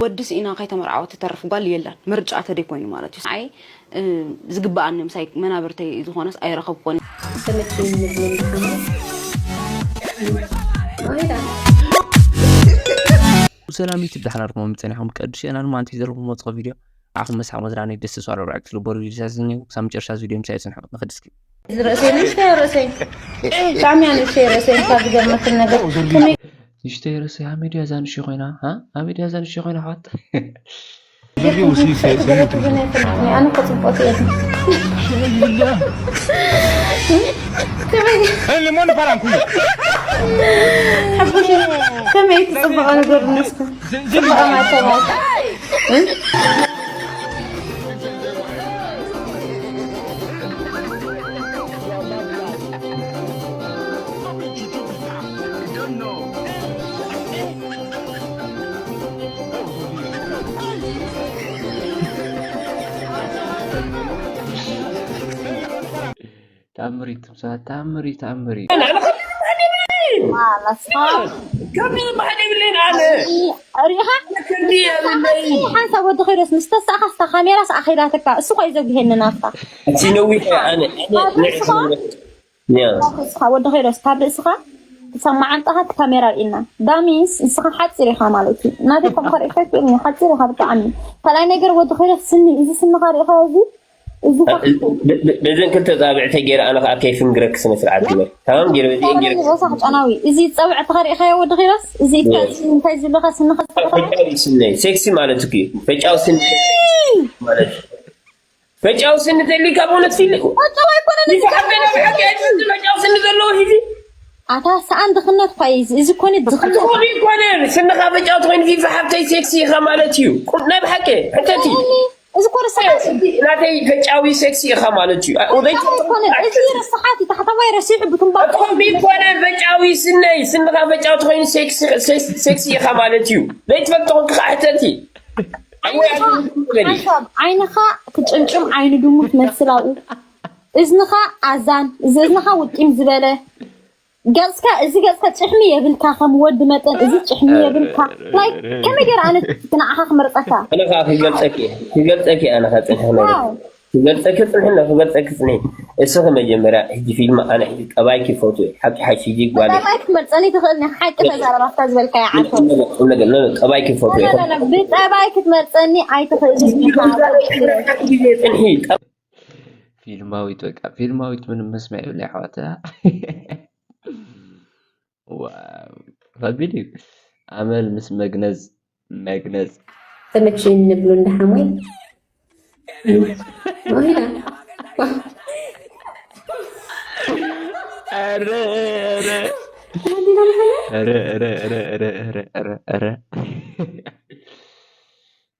ወዲ ስኢና ከይተመርዓወት ትተርፍ ጓል የላን። ምርጫ ተደይ ኮይኑ ማለት እዩ። ኣይ፣ እ፣ ዝግበኣኒ ምሳይ መናብርተይ ዝኾነስ ኣይረኸብኩን። ሰላም ዩቱብ፣ ደሓን ኣርኩም ጸኒሖም ቀዱሽ የናን ማንቲ ዘለኩም መጽቆ ቪድዮ ኣኹም መሳቕ መዝናነይ ደስ ዝሷል ርዕክ ዝልቦሩ ቪድዮ ሳዝኒ ሳም ጨርሻ ቪድዮ ምሳይ ጽንሑ ንኽድስኪ ዝርእሰይ ንእሽተይ ርእሰይ ብጣዕሚ እያ ንእሽተይ ርእሰይ ካብ ዝገርመክን ነገር ከመይ ንእሽተይ ርእሰይ ኣመይ ድያ እዛ ንእሽተይ ኮይና? ሃ? ኣመይ ድያ እዛ ንእሽተይ ኮይና? ሓት ኣነ እኮ ጽቡቅ እየ። ከመይ ከመይ ትጽብቀ ነገር ንስካ ጽብቀ ማተማት ተኣምር እዩ ትምሳ ተኣምር እዩ ተኣምር እዩ ከብዲ ዝበሃል የብለይን ኣነ ሪኢኻ ከብዲ የብለይ ሓንሳብ ወዲ ኸይዶስ ምስ ተሳእኻ ስታ ካሜራስ ኣኺላትካ እሱ ኾይ ዘጉሄኒ ናፍታ እቲ ነዊሕ ኣነ ርእስኻ ወዲ ኸይዶስ ካብ ርእስኻ ክሳብ መዓንጣኻ እቲ ካሜራ ርኢና ዳሚንስ ንስኻ ሓፂር ኢኻ ማለት እዩ ናተይ ከም ከርእካ ይክእል ሓፂር ኢኻ ብጣዕሚ ካልኣይ ነገር ወዲ ኸይዶስ ስኒ እዚ ስንኻ ርኢኻ እዚ እዚ በዘን ክልተ ፃብዕተ ገይረ ኣነ ከዓ ከይፍንግረክ ስነ ስርዓት ግበር ታማም ገይረ በዚአን ገይረ ሮሳ ጫናዊ እዚ ፀብዕትኻ ርኢኻዮ ወዲ ኺሮስ እዚ እንታይ ዝብለኻ ስንኻ ፈጫዊ ስነይ ሴክሲ ማለት እኮ እዩ ፈጫዊ ስኒ ማለት እዩ ፈጫዊ ስኒ ተልዩ ካብ እውነት ፊል እኮ ፈጫዊ ኣይኮነን እዚ ፈጫዊ ስኒ ዘለዎ ሂዚ ኣታ ሰኣን ድኽነት ኳ እዩ እዚ ኮነ ድኽነት ዝኾነ ይኮነ ስንኻ ፈጫዊ ትኮይኑ ፊልፊ ሓብተይ ሴክሲ ኢኻ ማለት እዩ ቁም ናይ ብሓቂ ሕተት እዩ እዚ ኮርሳ ናተይ ፈጫዊ ሴክሲ ኢኻ ማለት እዩ ኮነ እዚ ርስሓት እዩ ታሕተዋይ ረሲሑ ብትንባር ኮነ ፈጫዊ ስነይ ስንኻ ፈጫዊ ትኮይኑ ሴክሲ ኢኻ ማለት እዩ ዘይትፈልጦ ክዓ ሕተት ዓይንኻ ክጭምጭም ዓይኒ ድሙ ትመስል ኣብኡ እዝንኻ ኣዛን እዚ እዝንኻ ውጢም ዝበለ ገጽካ እዚ ገጽካ ጭሕሚ የብልካ ከም ወዲ መጠን እዚ ጭሕሚ የብልካ ናይ ከመይ ገይረ ኣነ ንዓኻ ክመርጸካ ኣነ ከዓ ክገልጸኪ ክገልጸኪ ኣነ ከዓ ጽንሒ ክነግር ክገልጸኪ ጽንሒ ነ ክገልጸኪ ጽንሒ እስኺ መጀመርያ ሕጂ ፊልም ኣነ ሕጂ ጠባይኪ ፈትወ ሓቂ ሓቂ ሕጂ ጓል ጠባይ ክትመርጸኒ ትኽእል ኒ ሓቂ ተዛረብ ኣብታ ዝበልካያ ዓርፎ ነገር ነገር ጠባይኪ ፈትወ ብጠባይ ክትመርጸኒ ኣይትኽእል ጽንሒ ፊልማዊት በቃ ፊልማዊት ምንም መስሚያ የብላ ኣሕዋት ዋው ከቢድ እዩ ኣመል ምስ መግነዝ መግነዝ ተመችእኒ ንብሉ እንዳሓሞይ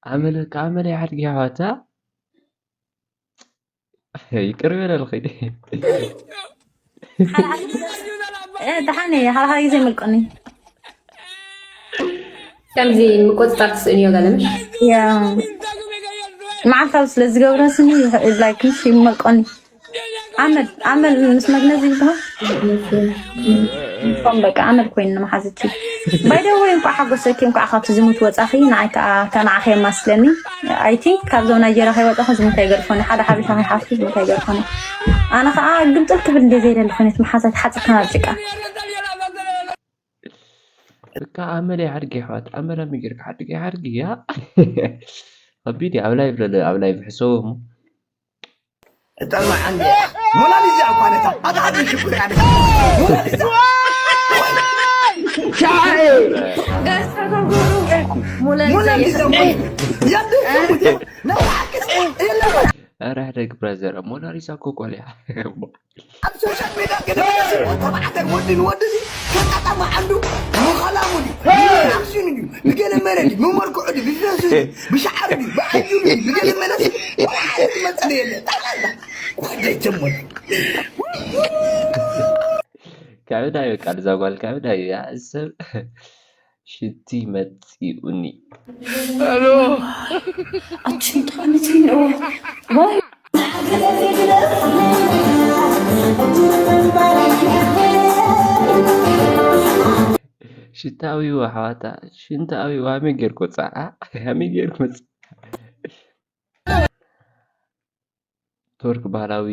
ኣመለ ኣመለ ይሓድጊ ኣሕዋታ ይቅር በለልኺ ደሓን እየ ሓደ ሓደ ግዜ ይምልቀኒ ከምዚ ምቁፅፃር ትስእንዮ ገለምሽ መዓልታዊ ስለ ዝገብረ ስኒ ላይክ ምሽ ይመልቀኒ ኣመል ኣመል ምስ መግነዝ ይበሃል ከም በቃ ኣመል ኮይኑ ንመሓዝቲ ባይደወይ እንኳዕ ሓጎሰኪ እንኳዕ ካብቲ ዝሙት ወፃኺ ንዓይ ከዓ ከማዕኸ የማስለኒ ኣይ ቲንክ ካብዞም ናይጀርያ ከይወፃኹ ዝሙት ኣይገድፎኒ ሓደ ሓበሻ ከይሓፍኩ ዝሙት ኣይገድፎኒ ኣነ ከዓ ግምጥል ክብል እንደ ዘይደሊ ኮይነት መሓዛይ ተሓፅብካ ናብ ጭቃ እካ ኣመል ይሓድጊ ኣሕዋት ኣመል ኣሚገርካ ሓድጊ ይሓድጊ ያ ከቢድ ኣብ ላይቭ ለለ ኣብ ላይቭ ሕሰቦ እሞ እጠመዓን ሞናሊዛ እኳ ነታ ኣታ ኣታ ሽኩር ያለ ሞናሊዛ ሞናሊዛ ያለ ኧረ ሕደግ ብራዘር ሞናሊዛ እኮ ቆልያ ኣብ ሶሻል ሜድያ ገለ ተባዕታይ ወዲ ንወዲ ሲ ከጣጣማ ዓንዱ ምኸላሙ ድዩ ብኣክሽኑ ድዩ ብገለ መለ ድዩ ብመልክዑ ድዩ ብፈሱ ድዩ ብሻዕሩ ድዩ ብዓይኑ ድዩ ብገለ መለ ሲ ብሓደ ዝመፀለ የለ ጠቕላላ ወደይ ጀመር ከብዳ እዩ ቃል እዛ ጓል ከብዳ እዩ ያ ሰብ ሽቲ መፂኡኒ ኣንቺ እንታይ ዓይነት ነው? ዋይ ሽንታዊዋ ኣሕዋታ፣ ሽንታዊዋ፣ ሃመይ ጌርኩ ወጻእ፣ ሃመይ ጌርኩ ወጻእ። ቱርክ ባህላዊ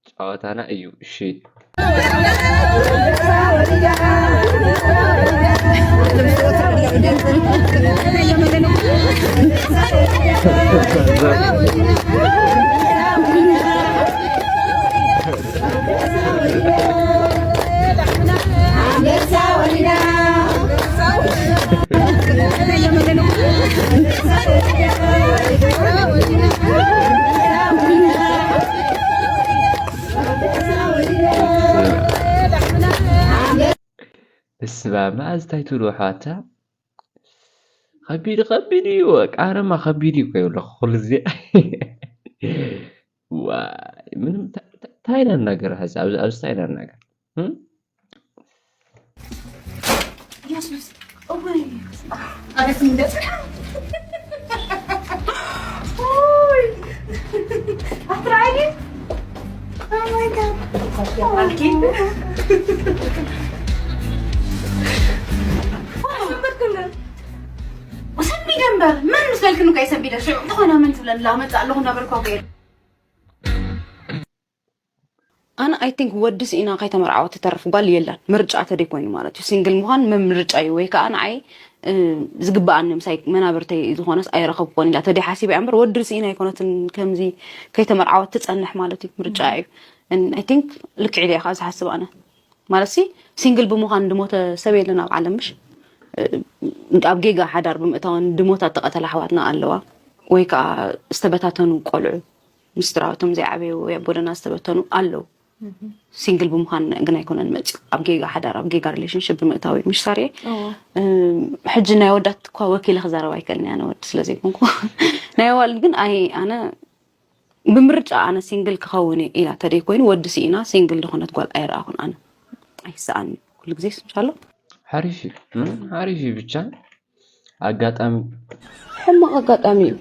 ጨዋታና እዩ። እሺ። እስባ መኣዝ እንታይ ትብሉ ኣሕዋታ? ከቢድ፣ ከቢድ እዩ። በቃ ኣረማ ከቢድ እዩ እኮ ይብለኹ ኩሉ ግዜ። ዋይ፣ ምንም ታ-፣ ታ-፣ እንታይ ኢና ንናገር ሐዚ? ኣብዚ፣ ኣብዚ እንታይ ኢና ንናገር? እም? ኢየሱስ፣ እወይ፣ ኣቤት እንደዚህ። ኦይ፣ ኣትራእይን? Oh my God። ኣልኪ። ሰቢደ እምበር፣ መን ምስ በልክን እኮ እየ ሰቢደ። ሽዑ እንተኾነ መን ትብለኒ? ላመጽእ ኣለኹ እናበልኳ እኮ እየ። ኣነ፣ I think፣ ወዲ ስኢና ከይተመርዓወት ትተርፍ ጓል የላን። ምርጫ ተደይ ኮይኑ ማለት እዩ። ሲንግል ምዃን መ-፣ ምርጫ እዩ። ወይ ከዓ ንዓይ፣ እ፣ ዝግበኣኒ ምሳይ መናብርተይ ዝኾነስ ኣይረኸብኩን ኢላ ተደይ ሓሲባ እያ እምበር፣ ወዲ ስኢና ኣይኮነትን ከምዚ ከይተመርዓወት ትጸንሕ ማለት እዩ። ምርጫ እዩ። And I think ልክዕ ኢለ እየ ከዓ ዝሓስብ ኣነ። ማለት ሲ፣ ሲንግል ብምዃን ድሞተ ሰብ የለን ኣብ ዓለም፣ ምሽ? እ፣ ኣብ ጌጋ ሓዳር ብምእታወን ድሞታ እተቐተላ ኣሕዋትና ኣለዋ። ወይ ከዓ ዝተበታተኑ ቆልዑ፣ ምስ ስድራቤቶም ዘይዓበዩ ወይ ኣብ ጎደና ዝተበተኑ ኣለዉ። ሲንግል ብምዃን ግን ኣይኮነን መፂኡ። ኣብ ጌጋ ሓዳር፣ ኣብ ጌጋ ሪሌሽንሽፕ ብምእታው እዩ። ምሽ ሳርየ? እዎ። እ፣ ሕጂ ናይ ወዳት እኳ ወኪለ ክዛረብ ኣይክእልን እየ፣ ኣነ ወዲ ስለ ዘይኮንኩ። ናይ ኣዋልድ ግን ኣይ-፣ ኣነ ብምርጫ ኣነ ሲንግል ክኸውን እየ ኢላ ተደይ ኮይኑ፣ ወዲ ስኢና ሲንግል ዝኾነት ጓል ኣይረኣኹን ኣነ። ኣይስኣን ኩሉ ግዜ እንሻሎ። ሓሪፍ እዩ። እም፣ ሓሪፍ እዩ። ብቻ ኣጋጣሚ። ሕማቕ ኣጋጣሚ እዩ።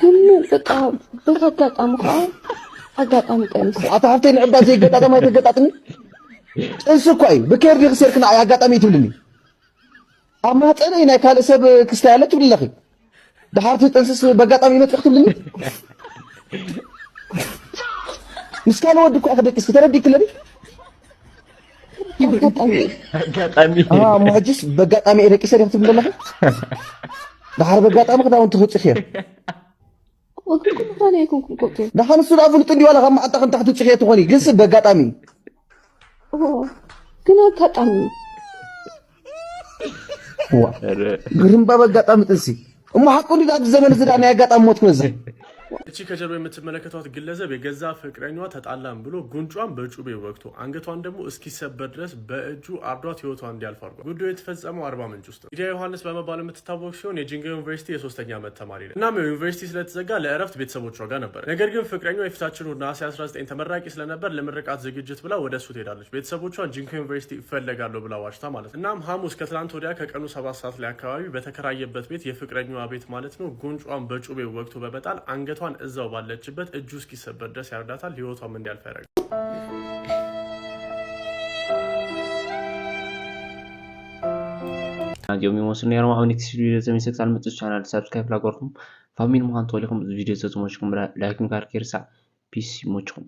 ግን በቃ በቲ ኣጋጣሚ ከዓ ኣጋጣሚ ጠንስ። ኣታ ሃብተይ ንዕባ ዘይገጣጠም ኣይተገጣጥሚ። ጥንሲ እኳ እዩ። ብኬር ዲኺ ሴርክና ኣይ ኣጋጣሚ እዩ ትብልኒ። ኣብ ማህፀነይ ናይ ካልእ ሰብ ክስታይ ኣሎ ትብሊ ኣለኺ። ድሓር እቲ ጥንስስ በጋጣሚ ይመፅእ ክትብልኒ? ምስ ካልእ ወዲ እኳ ክደቂስ ክተረዲ ክለኒ? ኣጋጣሚ። ኣጋጣሚ። አ፣ እሞ ሕጅስ በጋጣሚ እየ ደቂሰ ዲኺ ትብሊ ዘለኺ? ድሓር በጋጣሚ ክዳውንቲ ክውፅእ እየ። ወግዲ ኩሉ ክዳን ኣይኮንኩን ኮቴ። ድሓር ንሱ ደኣ ፍሉጥ እንዲ ዋላ ካብ መዓንጣ ክንታሕቲ ውፅእ እየ ትኾኒ። ግንስ በጋጣሚ። ኦ፣ ግን ኣጋጣሚ። ዋ። ኧረ። ግርምባ በጋጣሚ ጥንሲ። እሞ ሓቁ እንዲ ዳት ዘመን እዚ ዳ ናይ ኣጋጣሚ ሞት ክበዝሕ። እቺ ከጀርባ የምትመለከቷት ግለሰብ የገዛ ፍቅረኛዋ ተጣላን ብሎ ጉንጯን በጩቤ ወግቶ አንገቷን ደግሞ እስኪሰበር ድረስ በእጁ አርዷት ህይወቷ እንዲያልፍ አድርጓል። ጉዳዩ የተፈጸመው አርባ ምንጭ ውስጥ ነው። ሊዲያ ዮሐንስ በመባል የምትታወቅ ሲሆን የጂንካ ዩኒቨርሲቲ የሶስተኛ ዓመት ተማሪ ነው። እናም ያው ዩኒቨርሲቲ ስለተዘጋ ለእረፍት ቤተሰቦቿ ጋር ነበር። ነገር ግን ፍቅረኛዋ የፊታችን እሁድ ነሐሴ አስራ ዘጠኝ ተመራቂ ስለነበር ለምርቃት ዝግጅት ብላ ወደ እሱ ትሄዳለች። ቤተሰቦቿን ጂንካ ዩኒቨርሲቲ እፈለጋለሁ ብላ ዋሽታ ማለት ነው። እናም ሐሙስ ከትላንት ወዲያ ከቀኑ ሰባት ሰዓት ላይ አካባቢ በተከራየበት ቤት፣ የፍቅረኛዋ ቤት ማለት ነው፣ ጉንጯን በጩቤ ወግቶ በመጣል አንገቷን እዛው ባለችበት እጁ እስኪሰበር ድረስ ያርዳታል። ህይወቷም እንዲያልፍ ያደርጋል። እዚኦም ይመስሉ ነይሮም። ኣብ ኔክስት ቪድዮ ዘሚሰክት ኣልመፅእ ቻናል ሳብስክራይብ ላገርኩም ፋሚሊ ምዃን ትኽእሉ ኢኹም። እዚ ቪድዮ ተዝመችኩም ላይክ ምግባር ከይርሳዕ። ፒስ ይመችኩም።